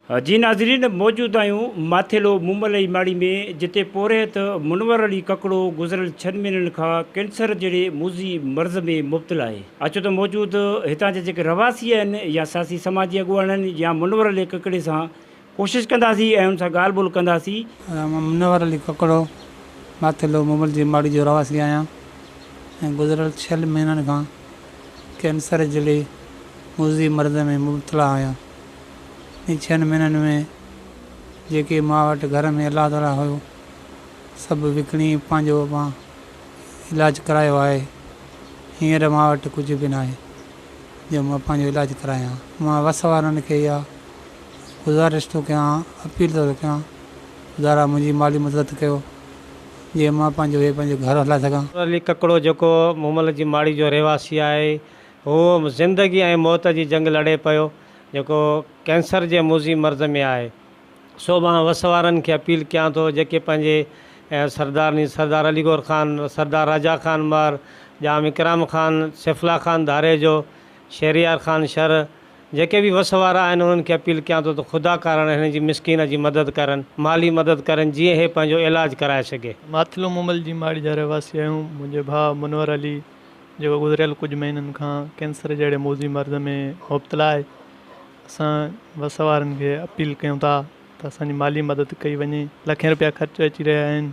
جي ناظرين موجود آهيون ماٿيلو مومل جي ماڙي ۾ جتي پورهيت منور علي ڪڪڙو گذريل ڇهن مهينن کان ڪينسر جهڙي موذي مرض ۾ مبتلا آهي. اچو ته موجود هتان جا جيڪي رهواسي آهن يا سياسي سماجي اڳواڻ آهن يا منور علي ڪڪڙي سان ڪوشش ڪنداسين ۽ ان سان ڳالهه ٻولهه ڪنداسين. مان منور علي ڪڪڙو ماٿيلو مومل جي ماڙي جو رهواسي آهيان ۽ گذريل ڇهن مهينن کان ڪينسر جهڙي موذي مرض ۾ مبتلا آهيان. انهي ڇهن مهينن ۾ جيڪي مان وٽ گهر ۾ الله تعاليٰ هيو سڀ وڪڻي پنهنجو مان علاج ڪرايو آهي. هينئر مان وٽ ڪجهه به ناهي جو مان پنهنجو علاج ڪرايان. مان وس وارن کي اها گذارش ٿو ڪيان، اپيل ٿو ڪيان خدارا منهنجي مالي مدد ڪيو جيئن مان پنهنجو هي پنهنجو گهر هلائي سگهان. علي ڪڪڙو جيڪو مومل جي ماڙي جو رهواسي آهي هو زندگي ۽ موت جي جنگ لڙي پيو جيڪو ڪينسر جي موذي مرض ۾ آهي سو مان وس وارن کي اپيل ڪيان ٿو جيڪي پنهنجي سردارني سردار علي گور خان، سردار راجا خان مهر، ڄام اڪرام خان، سيف الله خان ڌاريجو، شهريار خان شر جيڪي به وس وارا آهن انهن کي اپيل ڪيان ٿو ته خدا ڪارڻ هن جي مسڪين جي مدد ڪرن مالي مدد ڪرن جيئن هي پنهنجو علاج ڪرائي سگهي. ماٿيلو مومل جي ماڙي جا رهواسي آهيون منهنجي ڀاء منور علي جيڪو گذريل ڪجهه مهينن کان ڪينسر جهڙي موذي مرض ۾ مبتلا آهي اسان وس وارن کي اپيل ڪيون ٿا ته اسان جي مالي مدد ڪئي وڃي لکين رپيا خرچ اچي رهيا آهن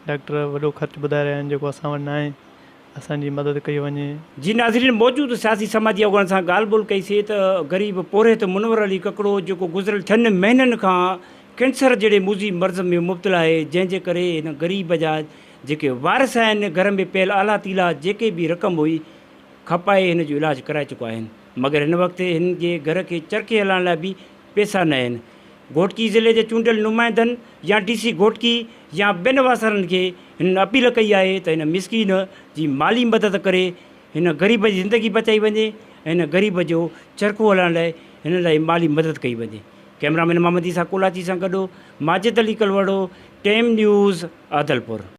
ڊاڪٽر وڏو خرچ ٻڌائي رهيا آهن جيڪو اسان وٽ ناهي اسان جي مدد ڪئي وڃي. جي ناظرين موجود سياسي سماجي اڳواڻن سان ڳالهه ٻولهه ڪئي سي ته غريب پورهيت منور علي ڪڪڙو جيڪو گذريل ڇهن مهينن کان ڪينسر جهڙي موذي مرض ۾ مبتلا آهي جنهن جي ڪري هن غريب جا جيڪي وارث آهن گهر ۾ پيل اعليٰ تيلا جيڪي به رقم هئي کپائي هن جو علاج ڪرائي چڪا آهن مگر هن وقت هن جي گهر کي چرخي هلائڻ لاء به پيسا نه آهن گهوٽڪي ضلعي جي چونڊيل نمائندن يا ڊي سي گهوٽڪي يا ٻين واسرن کي هنن اپيل ڪئي آهي ته هن مسڪين جي مالي مدد ڪري هن غريب جي زندگي بچائي وڃي ۽ هن غريب جو چرخو هلائڻ لاء هن لاء مالي مدد ڪئي وڃي ڪئميرا مين محمد عيسيٰ ڪولاچي سان گڏ ماجد علي ڪلهوڙو ٽيم نيوز عادلپور.